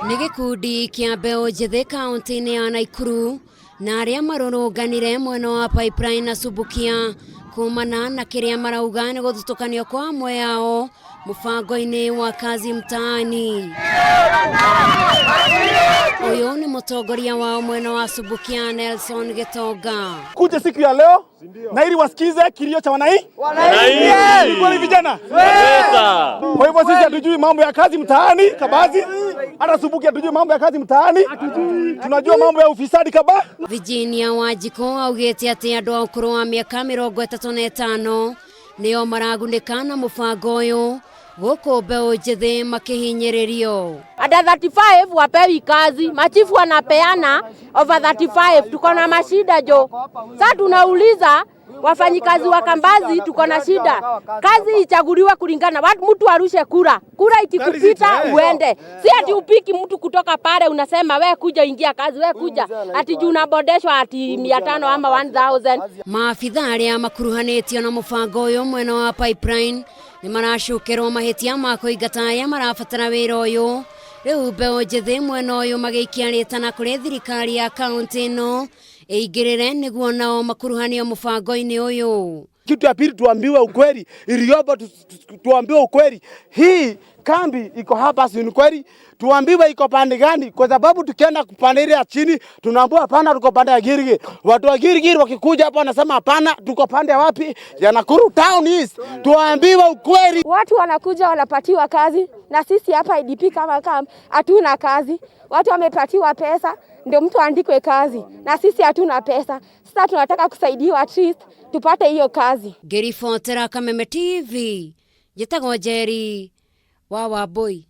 Nĩ gĩkundi kĩa mbeũ njĩthĩ kaunti-inĩ ya Naikuru na arĩa marũrũnganire mwena wa Pipeline na Subukia kumana na kĩrĩa marauga nĩ gũthutũkanio kwa amwe ao mũbango-inĩ wa Kazi Mtaani. Ũyũ nĩ mũtongoria wao mwena wa Subukia Nelson Gĩtonga. Kuja siku ya leo na ili wasikize kilio cha wananchi. Ni kweli vijana? Kwa hivyo sisi hatujui mambo ya kazi mtaani kabazi, hata Subuki hatujui mambo ya kazi mtaani, tunajua mambo ya ufisadi kaba. Virginia Wanjikũ augĩte atĩ andũ a ũkũrũ wa mĩaka 35 nĩo maragunĩka na mũbango ũyũ gũkũ mbeũ njĩthĩ makĩhinyĩrĩrio. Under 35 wapewi kazi, machifu wanapeana over 35. Tuko na mashida jo. Sasa tunauliza wafanyikazi wa Kambazi, tuko na shida. Kazi ichaguliwe kulingana, watu mtu arushe kura, kura ikikupita uende, si ati upiki mtu kutoka pale unasema we kuja ingia kazi, we kuja ati juu unabodeshwa ati 500 ama 1000. Maabitha arĩa makuruhanĩtio na mũbango ũyũ mwena wa Pipeline nĩ maracukĩrwo mahĩtia ma kũingata arĩa marabatara wĩra ũyũ. Rĩu mbeũ njĩthĩ mwena ũyũ magĩikia rĩtana kũrĩ thirikari ya kaunti ĩno ĩingĩrĩre nĩguo nao makuruhanio mũbango-inĩ ũyũ. Kitu ya pili tuambiwe ukweli, iliyopo tuambiwe ukweli. Hii kambi iko hapa, si ni kweli? Tuambiwe iko pande gani, kwa sababu tukienda kupande ile ya chini tunaambiwa hapana, tuko pande ya Gilgil. Watu wa Gilgil wakikuja hapa wanasema hapana, tuko pande ya wapi? Ya Nakuru Town East. Tuambiwe ukweli. Watu wanakuja wanapatiwa kazi, na sisi hapa IDP kama camp hatuna kazi. Watu wamepatiwa pesa ndio mtu aandikwe kazi, na sisi hatuna pesa. Sasa tunataka kusaidiwa at least tupate hiyo kazi. Ngĩribotera Kameme TV, njĩtagwo Njeri wa Wambui.